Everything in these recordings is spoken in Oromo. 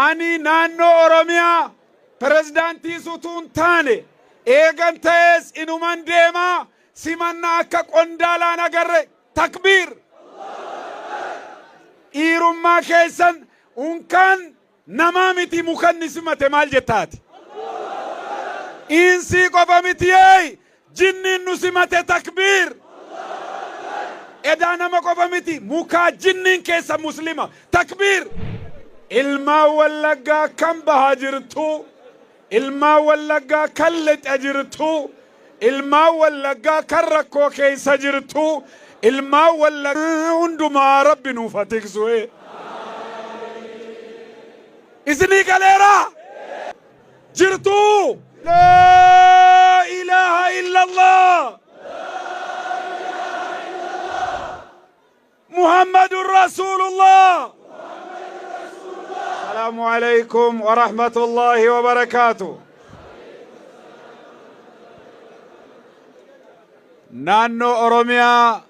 Ani naannoo Oromiyaa pirezidaantii utuu hin taane, eegan ta'ees inuman deemaa. Simannaa akka qondaalaan agarre. Takbiir! Dhiirummaa keessan unkaan namaa miti mukanni simate maal jettaati? Insii qofa miti eey, jinniin nu simate. Takbiir! Edaa nama qofa miti, mukaa jinniin keessa muslima. Takbiir! Ilmaan Wallaggaa kan bahaa jirtu, ilmaan Wallaggaa kan lixa jirtu, ilmaan Wallaggaa kan rakkoo keessa jirtu, ilmaan Wallaggaa hundumaa Rabbi nuuf haa tiksu. Isinii galeeraa? Jirtu? Laa ilaaha illallah, Muhammadun Rasulullah. Salaamu alaykum wa rahmatullahi wa barakaatuh. Naannoo Oromiyaa,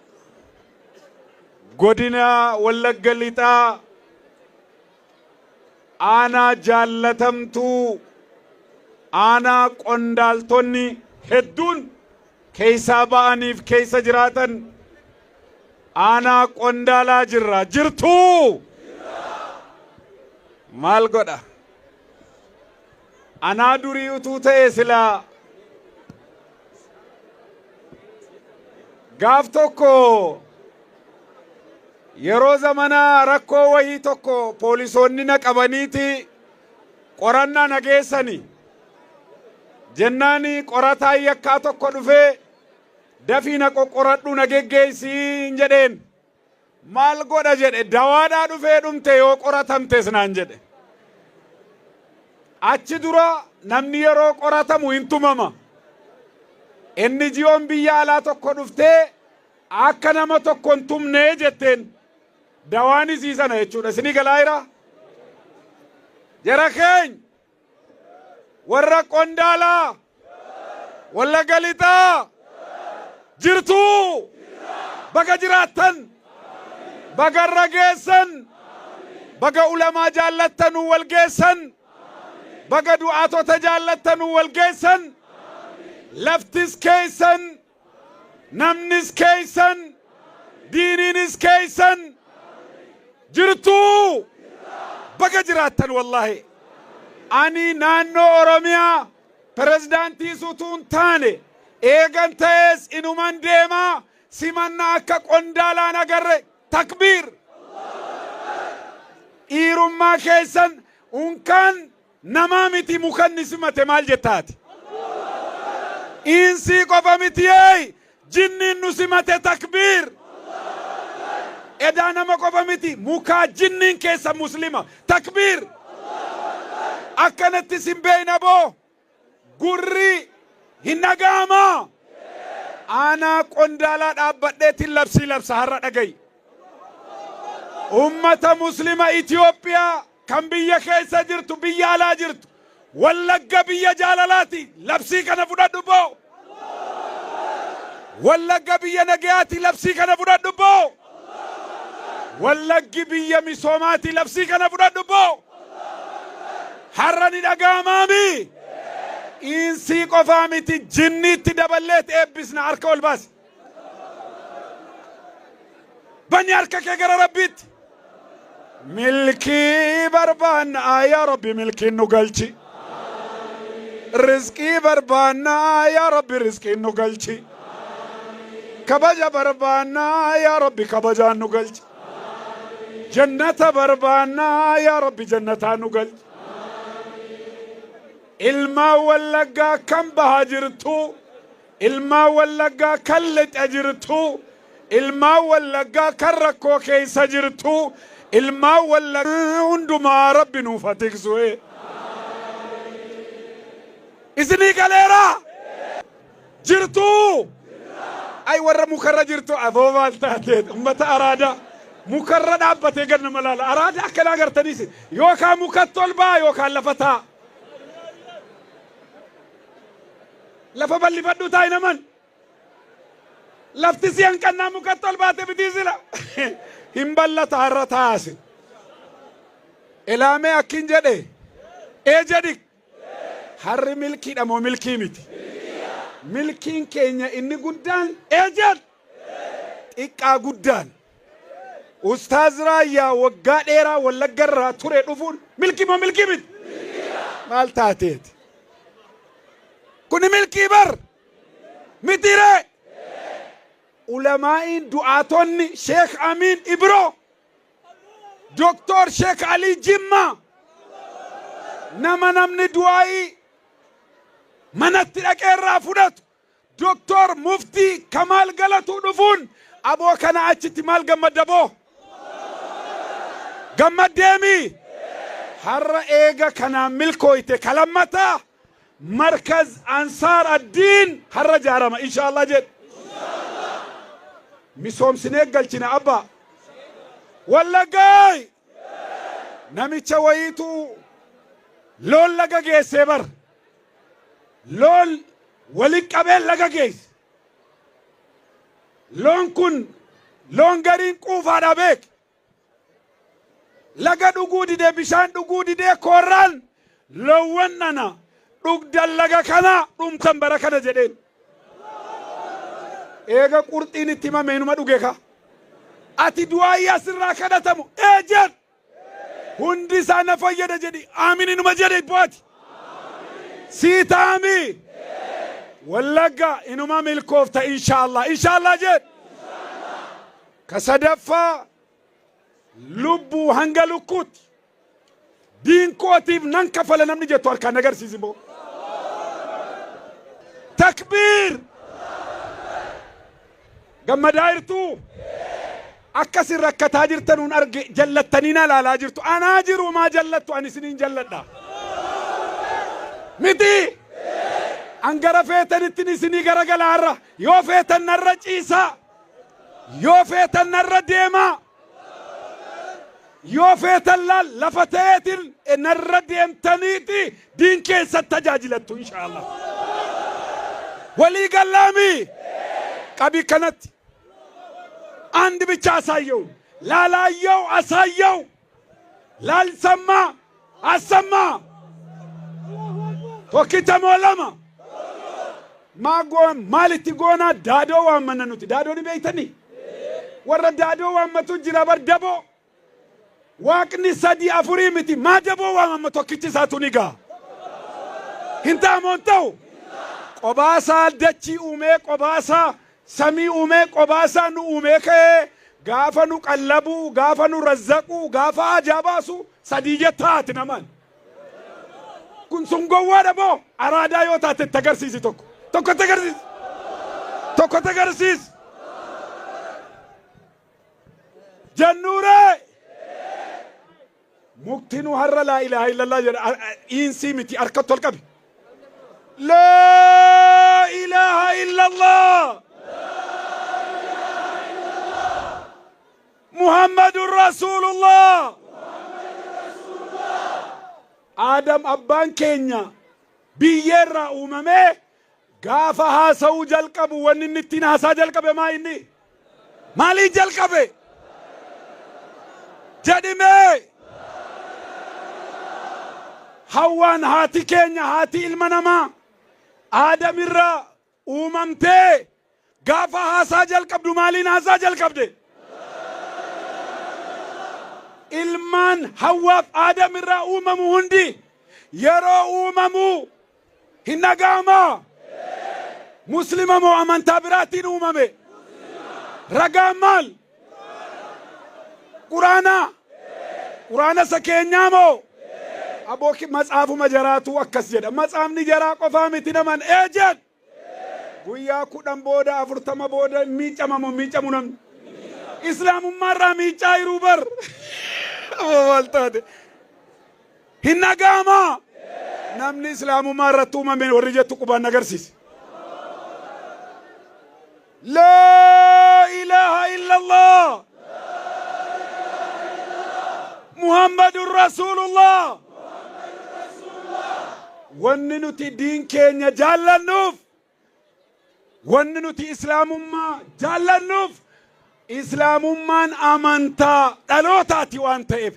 godina Wallagga Lixaa, aanaa jaallatamtuu, aanaa qondaaltonni hedduun keessaa ba'aniif keessa jiraatan, aanaa Qondaalaa jirra. Jirtuu? Maal godha? Anaa durii utuu ta'e silaa gaaf tokko yeroo zamanaa rakkoo wayii tokko poolisoonni na qabaniiti qorannaa na geessani. Jennaan qorataan yakkaa tokko dhufee, "Dafii na qoqqoradhu, na geggeessii," jedheen. "Maal godha?" jedhe. "Dawaadhaa dhufee dhumte yoo qoratamtes," naan jedhe. Achi dura namni yeroo qoratamu hin tumama. Inni ji'oon biyya alaa tokko dhuftee akka nama tokko hin tumnee jetteen. Dawaan isii sana jechuudha. Isinii galaa jira? Jara keenya warra Qondaalaa, Wallagga Lixaa, jirtuu? Baga jiraattan, baga irra geessan, baga ulamaa jaallattanuu wal geessan, baga du'aatota jaallattanuu wal geessan. Laftis keessan, namnis keessan, diiniinis keessan. Jirtuu? Baga jiraattan. Wallaahi ani naannoo Oromiyaa pirezidaantii utuu hin taane, eegan ta'ees inuman deemaa. Simannaa akka qondaalaan agarre. Takbiir! Dhiirummaa keessan unkaan namaa miti mukanni simate maal jettaati? Insii qofa miti eey, jinniin nu simate. Takbiir! Edaa nama qofa miti, mukaa jinniin keessa muslima. Takbiir! Akkanatti sin beeyna boo, gurri hin dhaga'amaa. Aanaa Qondaalaa dhaabbadheetiin labsii labsa har'a. Dhagayi, ummata muslima Itiyoophiyaa kan biyya keessa jirtu, biyya alaa jirtu, Wallagga biyya jaalalaati, labsii kana fudhadhu boo. Wallagga biyya nagayaati, labsii kana fudhadhu boo. Wallaggi biyya misoomaati, labsii kana fudhadhu boo. Har'a ni dhaga'amaami? Insii qofaa miti, jinniitti daballeet eebbisna. Harka ol baasi, bani harka kee gara Rabbiitti. Milkii barbaannaa, yaa Rabbi, milkiin nu galchi. Rizqii barbaannaa, yaa Rabbi, rizqiin nu galchi. Kabaja barbaannaa, yaa Rabbi, kabajaan nu galchi. Jannata barbaannaa, yaa Rabbi, jannataan nu galchi. Ilmaan Wallaggaa kan bahaa jirtu, ilmaan Wallaggaa kan lixa jirtu, ilmaan Wallaggaa kan rakkoo keessa jirtu, ilmaan Wallaggaa hundumaa Rabbi nuuf haa tiksu. Isinii galeeraa? Jirtuu? Ay, warra mukarra jirtu, aboo maal taateet? Ummata araadaa mukarra dhaabbatee gad nama laala. Araada akkanaa agartaniis yookaan mukatti ol ba'a yookaan lafa taa'a. Lafa bal'ifadhu taa'i naman. Lafti si hanqannaa mukatti ol baate bitii sila. Hin bal'ata, har'a taase. Elaamee akkin jedhe ee jedhi. Harri milkiidha moo milkii miti? Milkiin keenya inni guddaan ee jedh. Xiqqaa guddaan. Ustaaz Raayyaa waggaa dheeraa Wallagga irraa ture dhufuun milkii moo milkii miti? Maal taateeti? Kuni milkii bar mitiree. Ulamaa'iin du'aatonni Sheekh Amiin Ibro, Doktor Sheekh Alii Jimmaa, nama namni du'aa'ii manatti dhaqee irraa fudhatu, Doktor Muftii Kamaal Galatuu dhufuun aboo kana achitti maal gammadda boo? Gammaddeemi? Har'a eega kanaan milkooyte kalammataa Markaz Ansaar Addiin har'a jaarama inshaallah jedhe. Misoomsinee galchina abbaa. Wallaggaay! Namicha wayiitu loon laga geessee bar. Loon walin qabee laga geesse. Loon kun loon gariin quufaadha beek. Laga dhuguu didee, bishaan dhuguu didee, koorraan loowwan nana dhugdan laga kana dhumtan bara kana jedheen. Eega qurxiin itti himame inuma dhuge ka. Ati du'aayii asirraa kadhatamu ee jedh. Hundi isaa na fayyada jedhi. Aamin inuma jedhe ibbooti. Sii ta'ami. Wallagga inuma milkoofta inshaallah. Inshaallah jedh. Ka sadaffaa, lubbuu hanga lukkuutti diin kootiif nan kafala namni jettu harkaan agarsiisi boo. Takbiir! Gammadaa jirtuu? Akkasin rakkataa jirtanuun arge, jallattanii na ilaalaa jirtu. Anaa jiru maa jallattu, ani isiniin jalladha. Miti! An gara feetanittin isinii garagala har'a. Yoo feetan narra ciisaa. Yoo feetan narra deemaa. Yoo feetan laal lafa ta'eetiin narra deemtaniiti diin keessatti tajaajilattu inshaallah. Walii gallaami qabii kanatti. አንድ ብቻ አሳየው፣ ላላየው አሳየው፣ ላልሰማ አሰማ። Tokkicha moo lama? Maa goon maalitti goonaa daadoo waammanna nuti? Daadoo ni beektanii? Warra daadoo waammatu jira bar daboo. Waaqni sadii afurii miti, maa daboo waamama? Tokkichi isaatu ni ga'a. Hin ta'amoo hin ta'u? Qobaasaa dachii uumee, qobaasaa samii uumee, qobaasaa nu uumee ka'ee gaafa nu qallabuu, gaafa nu razzaquu, gaafa haajaa baasu sadii jettaati namaan. Kun sun gowwaadha moo? Araadaa yoo taate itti agarsiisi tokko. Tokko itti agarsiisi. Tokko itti agarsiisi. Jennuuree. Muktinuu har'a laa ilaaha illallah jedha, iinsii miti, harkatti ol qabi. Laa ilaaha illallah. Muhammadun Rasuulullah. Aadam abbaan keenya biyyeerraa uumamee gaafa haasa'uu jalqabu wanni inni ittiin haasaa jalqabe maa inni? Maaliin jalqabe? Jedhimee. Hawwaan haati keenya, haati ilma namaa, Aadam irraa uumamtee gaafa haasaa jalqabdu maaliin haasaa jalqabde? Ilmaan Hawwaaf Aadam irraa uumamu hundi yeroo uumamu hin dhaga'amaa? Muslima moo amantaa biraatiin uumame? Ragaan maal? Quraana? Quraana isa keenyaa moo? Aboo, matsaafuma jaraatu akkas jedha. Matsaafni jaraa qofaa miti naman ee jedh. Guyyaa 10 booda, 40 booda miicamamu miicamu namni. Islaamummaarraa miicaa jiruu bar. Maal taate? Hin dhaga'amaa? Namni islaamummaa irratti uumame warri jettu qubaan agarsiisi. Laa ilaaha illallah. Muhammadun Rasuulullah. Wanni nuti diin keenya jaallannuuf, wanni nuti islaamummaa jaallannuuf, islaamummaan amantaa dhalootaati waan ta'eef.